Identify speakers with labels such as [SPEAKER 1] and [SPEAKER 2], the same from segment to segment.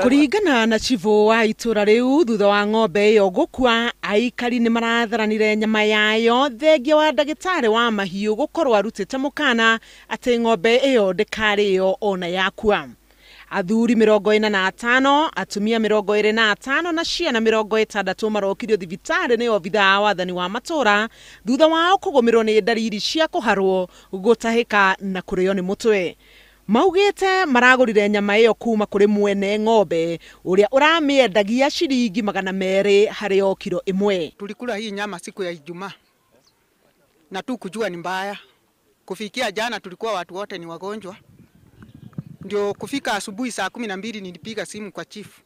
[SPEAKER 1] Kũringana na cibũ wa itũra rĩu thutha wa ng'ombe ĩyo gũkua, aikari nĩ maratharanire nyama yayo thengia wa ndagĩtarĩ wa mahiũ gũkorwo arutĩte mũkana atĩ ng'ombe ĩyo ndĩkarĩo ona yakua. Athuri 45, atumia 25 na ciana 60 marokirio thibitarĩ nĩ obithaa wa wathani wa matũra thutha wao kũgũmĩrwo nĩ ndariri cia kũharwo, gũtahĩka na kũrĩo nĩ mũtwe. Maugĩte maragũrire nyama ĩyo kuma kũrĩ mwene ng'ombe ũrĩa ũramĩendagia ciringi 200 harĩ o kiro ĩmwe.
[SPEAKER 2] Tulikula hii nyama siku ya Ijumaa na tu kujua ni mbaya. Kufikia jana tulikuwa watu wote ni wagonjwa. Ndio kufika asubuhi saa 12 nilipiga simu kwa chifu.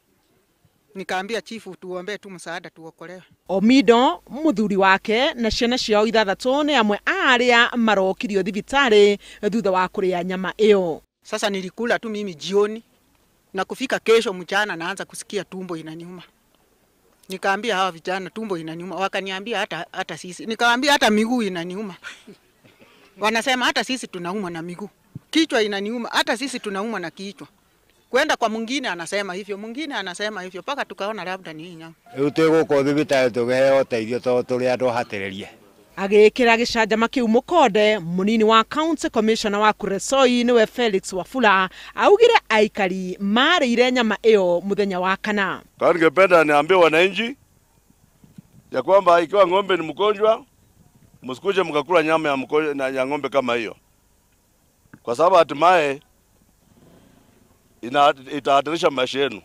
[SPEAKER 2] Nikaambia chifu tuombe tu msaada tuokolewe.
[SPEAKER 1] Omido muthuri wake na ciana ciao 6 nĩ amwe a arĩa marokirio thibitarĩ thutha wa kũrĩa nyama ĩyo.
[SPEAKER 2] Sasa nilikula tu mimi jioni na kufika kesho mchana naanza kusikia tumbo inaniuma. Nikaambia hawa vijana tumbo inaniuma, wakaniambia hata sisi. Nikaambia hata miguu inaniuma. Wanasema hata sisi tunauma na miguu. Kichwa inaniuma, hata sisi tunauma na kichwa. Kwenda kwa mwingine anasema hivyo, mwingine anasema hivyo, paka tukaona labda ni nyama.
[SPEAKER 3] Rĩu twĩ gũkũ thibitarĩ tũkĩheo ũteithio tondũ tũrĩ andũ hatĩrĩrie.
[SPEAKER 1] Agĩkĩra gĩcanjama kĩu mũkonde, mũnini wa county commissioner wa Kuresoi nĩwe Felix Wafula augire aikari marĩire nyama ĩyo mũthenya wa kana.
[SPEAKER 4] Kwa ningependa niambie wananchi ya kwamba ikiwa ng'ombe ni mgonjwa, msikuje mkakula nyama ya ng'ombe kama hiyo, kwa sababu hatimaye itahatarisha maisha yenu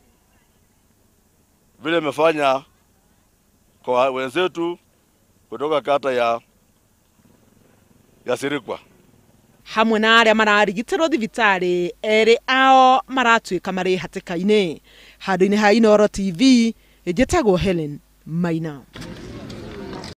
[SPEAKER 4] vile imefanya kwa wenzetu kutoka kata ya Sirikwa.
[SPEAKER 1] Hamwe na arĩa mararigitĩrwo thibitarĩ, erĩ ao maratuĩka marĩ hatĩka-inĩ. Handũ-inĩ ha Inooro TV, njĩtagwo Helen Maina.